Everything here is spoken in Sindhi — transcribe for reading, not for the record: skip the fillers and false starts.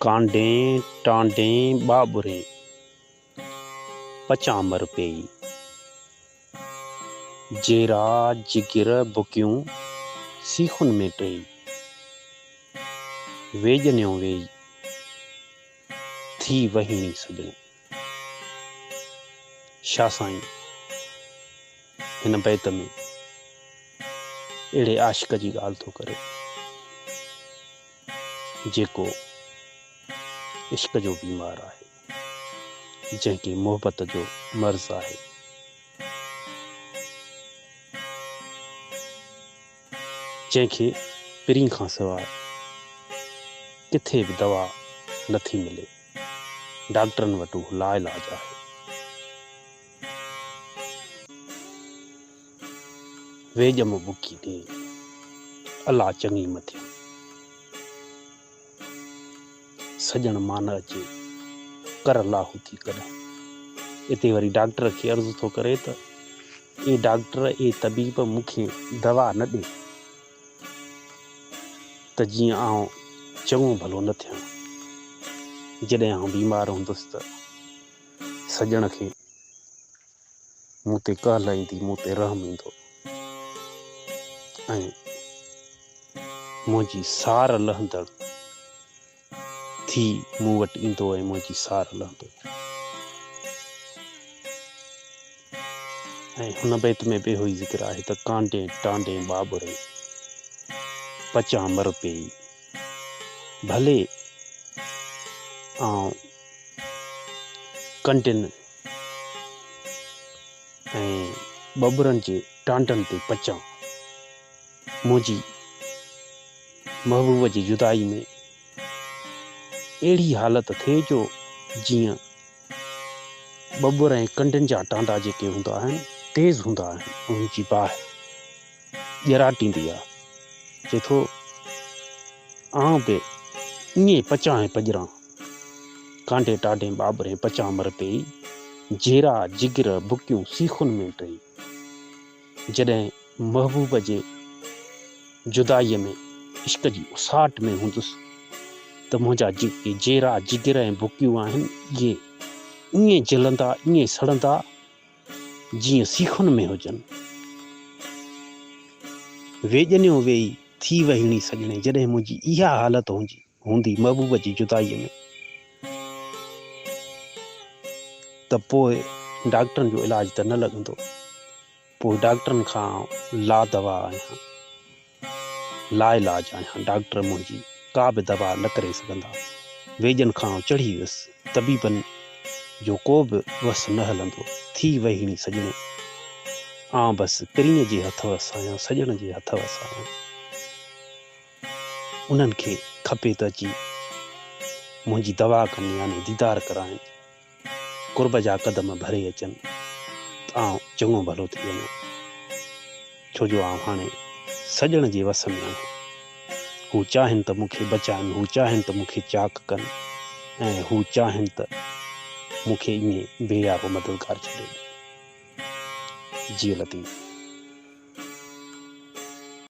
ڪانڊين ٽانڊين ٻاٻرين، پچان مر پيئي. جيرا جگر بڪيون، سيخن ۾ ٽيئي. ويڄنيو ويئي، ٿي وهيڻي سڄڻ. شاهه سائين هن بيت ۾ اهڙي عاشق جي ڳالهه ٿو ڪري، جيڪو عشق جو بيمار آهي، جنهن کي محبت جو مرض آهي. جنهن کي پرين کان سواء ڪٿي به دوا نٿي ملي. ڊاڪٽرن وٽ اهو لاعلاج آهي. ويڄ م ٻڪي ڏي، الا چڱي م ٿيان. سڄڻ مان نه اچي، ڪر لاهوتي ڪڏهن. اتي وري ڊاڪٽر کي عرض ٿو ڪري ته اي ڊاڪٽر، اي طبيب، مون کي دوا نه ڏي ته جيئن آئون چڱو ڀلو نه ٿيان. جڏهن آئون بيمار هوندس ته سڄڻ کي مون تي ڪهل ايندي، مون تي رحم ايندو ۽ منهنجي سار لهندڙ ٿي مون وٽ ايندو ۽ منهنجي سار لهندو. ۽ هن بيت ۾ به اهو ئي ذڪر آهي ته ڪانڊين ٽانڊين ٻاٻرين، پچان مر پيئي، ڀلي آئون ڪنڊين ۽ ٻٻرن جي ٽانڊن تي پچان، منهنجي محبوب جي جدائي ۾ اهڙي حالت ٿئي جو جيئن ٻٻر ۽ ڪنڊين جا ٽانڊا جيڪي هوندا آهن تيز هوندا آهن، انهن جي باهه ڄراٽيندي آ. چئي ٿو آئون به ائين پچان ۽ پڄران. ڪانڍي ٽاڍين ٻاٻرين پچان مر پيئي، جيرا جگر بڪيون سيخن ۾ ٽئي. جڏهن محبوب جي جدائيء ۾ عشق جي اساٽ ۾ هوندس ته منهنجا جيڪي جيرا جگر ۽ بڪيون آهن اهي ائين جلندا ائين سڙندا جيئن سيخن ۾ هجن. ويڄنيو ويئي ٿي وهيڻي سڄڻي جڏهن منهنجي اها حالت هوندي محبوب جي جدائيء ۾ ته پوء ڊاڪٽرن جو علاج ته نه لڳندو. پوء ڊاڪٽرن کان آئون لا دوا آهيان، لاعلاج آهيان، ڊاڪٽر منهنجي ڪا به دوا نه ڪري سگهندا. ويڄن کان آئون چڙهي ويس، طبيبن جو ڪو به وس نه هلندو. ٿي وهيڻي سڄڻي، آئون بس پرينء جي هٿ وس آهيان، سڄڻ جي هٿ وس آهيان. انهن کي کپي ته اچي منهنجي دوا ڪن يعني ديدار ڪرائين. قرب جا قدم ڀري اچن ته آئون چڱو ڀلو ٿي وڃان، ڇو جو آئون هاڻي سڄڻ جي وس ۾ آهيان. هو چاهين ته مون کي بچائن، هو چاهين ته مون کي چاڪ ڪن ۽ هو چاهين ته مون کي ائين بي يارو مددگار ڇڏي ڏين. جيئي لطيف.